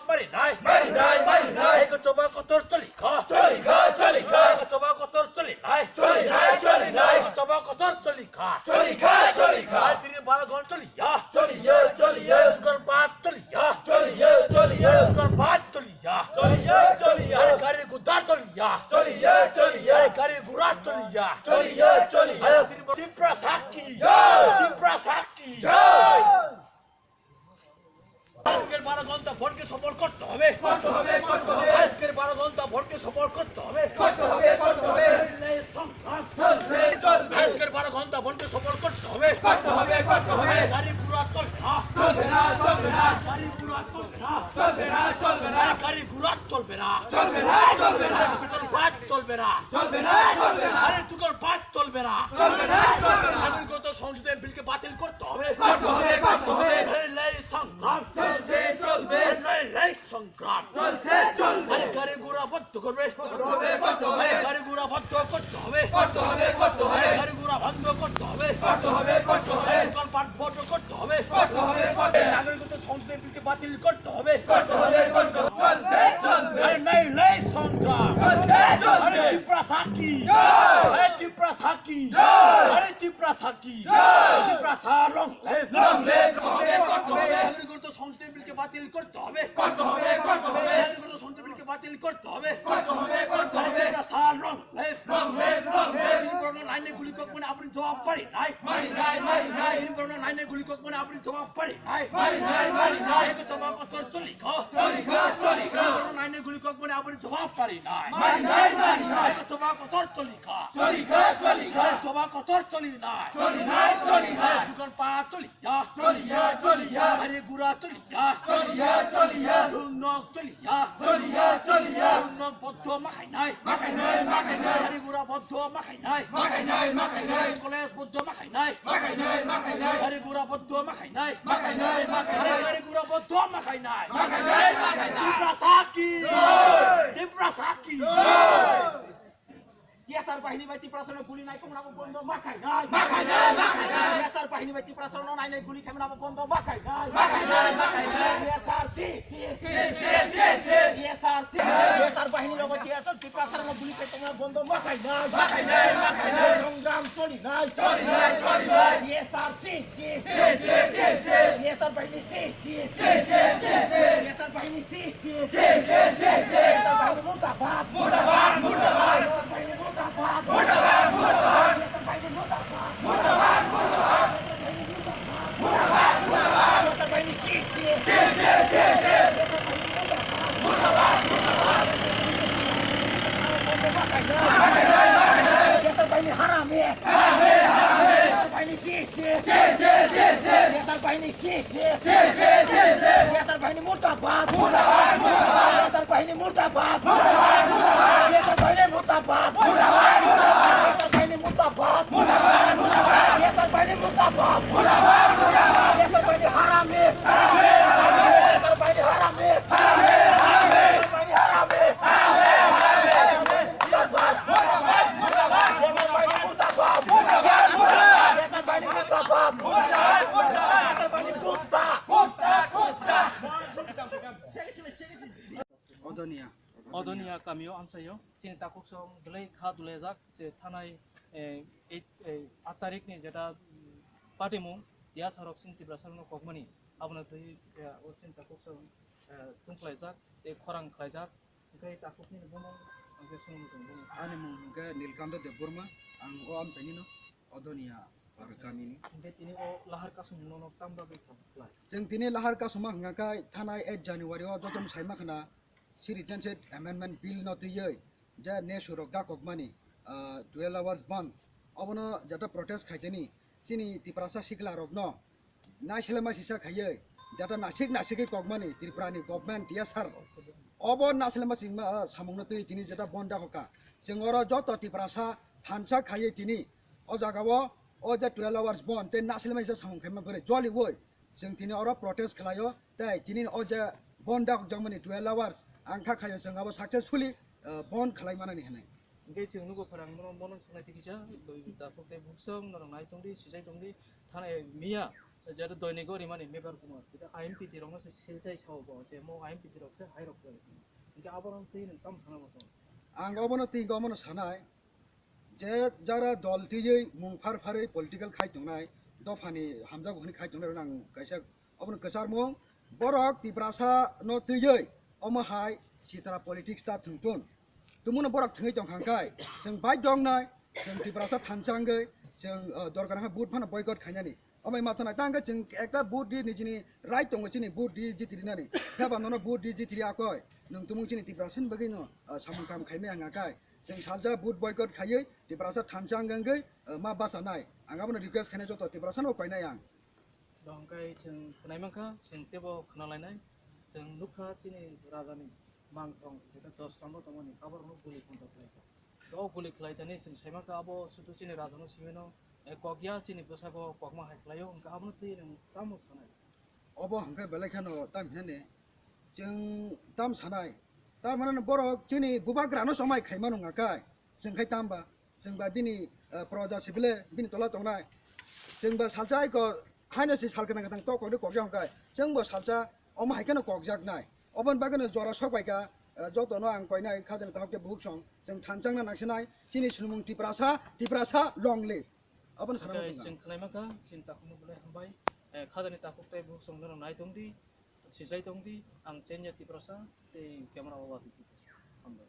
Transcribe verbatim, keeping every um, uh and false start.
Mari nai. Mari nai, mari nai. Eko choba kotor choli kha. Choli kha, choli kha. Eko choba kotor choli nai. Choli nai, choli nai. Eko choba kotor choli kha. Choli kha, choli kha. Ai tini bara gon choli ya. Choli ya, choli ya. Tukar baat choli ya. Choli ya, choli ya. Tukar baat choli ya. Choli ya, choli ya. Ai gari gudar choli ya. Choli ya, choli ya. Ai gari gura choli ya. Choli ya, choli ya. Ai tini Tiprasa ki. Jai. Tiprasa ki. Jai. আজকের বারো ঘন্টা ভোটকে সফল করতে হবে। করতে হবে, করতে হবে। আজকের বারো ঘন্টা ভোটকে সফল করতে হবে। করতে হবে, করতে হবে। লড়াই সংগ্রাম চলছে, চলবে। আজকের বারো ঘন্টা ভোটকে সফল করতে হবে। করতে হবে, করতে হবে। গাড়ি ঘোড়া চলবে না। চলবে না, চলবে না। গাড়ি ঘোড়া চলবে না। চলবে না, চলবে না। গাড়ি ঘোড়া চলবে না। চলবে না, চলবে না। দোকানপাট চলবে না। চলবে না, চলবে না। আরে দোকানপাট চলবে না। চলবে না, চলবে না। নাগরিকত্ব সংশোধন বিলকে বাতিল করতে হবে। করতে হবে, করতে হবে। লড়াই সংগ্রাম চলছে, চলবে। লড়াই সংগ্রাম চলছে, চলবে। আরে গাড়ি ঘোড়া বন্ধ করবে। করতে হবে, করতে হবে। আরে গাড়ি ঘোড়া বন্ধ করতে হবে। করতে হবে, করতে হবে। আরে গাড়ি ঘোড়া বন্ধ করতে হবে। করতে হবে, করতে হবে। দোকানপাট বন্ধ করতে হবে। করতে হবে, করতে হবে। নাগরিকত্ব সংশোধন বিলকে বাতিল করতে হবে। করতে হবে, করতে হবে। চলছে, চলবে। আরে লড়াই সংগ্রাম চলছে, চলবে। আরে তিপ্রাসা কি? জয়। আরে তিপ্রাসা কি? জয়। আরে তিপ্রাসা কি? জয়। Tiprasa long live। Long live। করতে হবে, করতে হবে। নাগরিকত্ব সংশোধন বিলকে বাতিল করতে হবে। করতে হবে, করতে হবে। নাগরিকত্ব সংশোধন বিলকে বাতিল করতে হবে। করতে হবে, করতে হবে। Tiprasa long live। Long live, long live। Tripura নাইনে গুলি কক মানে আপনি জবাব পারি নাই। মারি নাই, মারি নাই। ত্রিপুরা নাইনে গুলি কক মানে আপনি জবাব পারি নাই। মারি নাই, মারি নাই। এক জবাব কত চলি খ? চলি খ, চলি খ। ত্রিপুরা নাইনে গুলি কক মানে আপনি জবাব পারি নাই। মারি নাই, মারি নাই। এক জবাব কত চলি খ? চলি খ, চলি খ। জবাব কত চলি নাই। চলি নাই, চলি নাই। দোকানপাট চলি যা। চলি যা, চলি যা। গাড়ি ঘোড়া চলি যা। চলি যা, চলি যা। Nok choli ya. Choli ya, choli ya. Nok boddho ma khai nai. Ma khai nai, ma khai nai. Gari gura boddho ma khai nai. Ma khai nai, ma khai nai. College boddho ma khai nai. Ma khai nai, ma khai nai. Gari gura boddho ma khai nai. Ma khai nai, ma khai nai. Gari gura boddho ma khai nai. Ma khai nai, ma khai nai. Tiprasa ki. Jai. Tiprasa ki. Jai. T S R bahini bai Tiprasa no guli nai tongna bo bondo ma khai nai. Ma khai nai, ma khai nai. T S R bahini bai Tiprasa no nai nai guli khaimna bo bondo ma khai nai. Ma khai nai, ma khai nai. T S R si, si. Si, si, si, si. T S R si. T S R bahini logo T S R Tiprasa no guli khai tongna bondo ma khai nai. Ma khai nai, ma khai nai. Songram choli nai. Choli nai, choli nai. T S R si. T S R bahini si, si. T S R bahini si, si. T S R bahini murdabad. Murdabad, murdabad. T S R bahini murdabad. Murdabad, murdabad. T S R bahini murdabad. Murdabad, murdabad. Murdabad, murdabad. T S R bahini si, si. Si, si, si, si. Murdabad, murdabad. T S R bahini harami. Harami, harami. T S R bahini si, si. T S R bahini si, si. T S R bahini murdabad. Murdabad, murdabad. T S R bahini murdabad. Murdabad, murdabad. T S R bahini murdabad. Murdabad, murdabad. T S R bahini murdabad. Murdabad, murdabad. T S R bahini murdabad. Murdabad, murdabad. T S R bahini harami. Harami, harami. T S R bahini harami. Harami, harami. T S R bahini harami. Harami, harami. T S R bahini murdabad. Murdabad, murdabad. T S R bahini murdabad. Murdabad, murdabad. T S R bahini kutta. Kutta, kutta. Odonia. Odonia kamio amchaio chini takhuk song dwlai kha dwlaijak je thanai, eh, eight, eh, aat tarikh ni jeta, mm, patimung Tiprasa rok chini Tiprasa rokno kokmani abono twi, eh, o chini takhuk song, eh, tungkhlaijak tei khorang khlaijak. Hwnkhe takhukni bumung hwnkhe swngmung tong bumung. Ani mung hwnkhe Nilkanta Debbarma, ang o amchaini no Odonia para kamini. Hwnkhe tini o lahar kasumung no tam bagwi khlai? Chwng tini lahar kasuma hwnkha khe thanai eight January o jotono sai ma khna Citizenship Amendment Bill no twiwi je nesu rok dakokmani, ah, twelve hours bandh, obono jeta protest khaiteni chini Tiprasa sikla rokno naiselema sisa khaiwi jeta nasik nasikwi kokmani Tripura ni government T S R obo naiselema singma, ah, samungno twi tini jeta bandh dakokha. Chwng oro joto Tiprasa thansa khaiwi tini o jagao o je twelve hours bandh tei naiselema sisa samung khaima bwrwi joliwi chwng tini oro protest khlaio, tei tini o je bandh dakjakmani twelve hours ang kha khaio, chwng abo successfully, ah, bandh khlai manani hinwi. Hwnkhe chwng nugo pharang bono, bono swngnaiti kisa, takhuk tei buksong norok nai tongdi, sijai tongdi, thana miya. Jeta doini gori mani mebar kumar, jeta I M P T rok no se silchai sao bo, je mo I M P T rok se hai rok kwlai. Hingke abo rok twi nwng tam sana bo. Ang obono twi omono sanai, je jara dol twiwi mung phar pharwi political khai tongnai, dophani hamjago hwnwi khai tongnai rok ang kaisa obono kwcharmung, borok Tiprasa no twiwi omo hai sitra politics ta thwngtun. Tumungno borok thwngwi tongkha hwnkhe, chwng bai dongnai, chwng Tiprasa thansa wngwi, chwng, uh, dorkar hwnkhe vote phano boycott khainani. Omo ma thana tangkhe chwng ekta vote di nijini right tongo chini vote di jitiri nani. Heba nono vote di jitiri akoi. Nwng tumung chini Tiprasa ni bagwi no, ah, samung kam khaimaya hwnga kai. Chwng salsa vote boycott khaiwi Tiprasa thansa wngwi, ah, ma basa nai. Ang abono request khainai joto Tiprasa no painai ang. Dong kai chwng khwnai mankha, chwng tebo khwnalainai. Chwng nukha chini raja ni mangthong, jeta dos tamo tamo ni kabar no guli khontok khlaikha. O guli khlai thani chwng sai mankha abo sudu chini raja no simino, eh, kokya chini bwsako kokma hai khlaio, hwnkhe abono twi nwng tamo sanai? Obo hwnkhe belai kheno tam hinani chwng tam sanai. Tamani borok chini bubagrano chomai khaimano hwnga kai. Chwng khai tamba? Chwng ba bini, eh, proja sibile bini tola tongnai. Chwng ba salsa aiko haino si salkhe nang tang tok kokni kokya hwnkhe. Chwng bo salsa omo hai kheno kokjaknai. Oboni bagwino jora sok bai kha, eh, jotono ang koinai khajani tahok tei buhuk song. Chwng thanchangna nangsinai. Chini sinimung Tiprasa, Tiprasa long live. Abono sana muchungo. Chwng khwlai mankha, chini takhukno belai hambai. Eh, khajani takhuk tei buhuk song norok nai tongdi, sijai tongdi, ang Chenya Tiprasa tei camera o Wati Tiprasa. Hambai.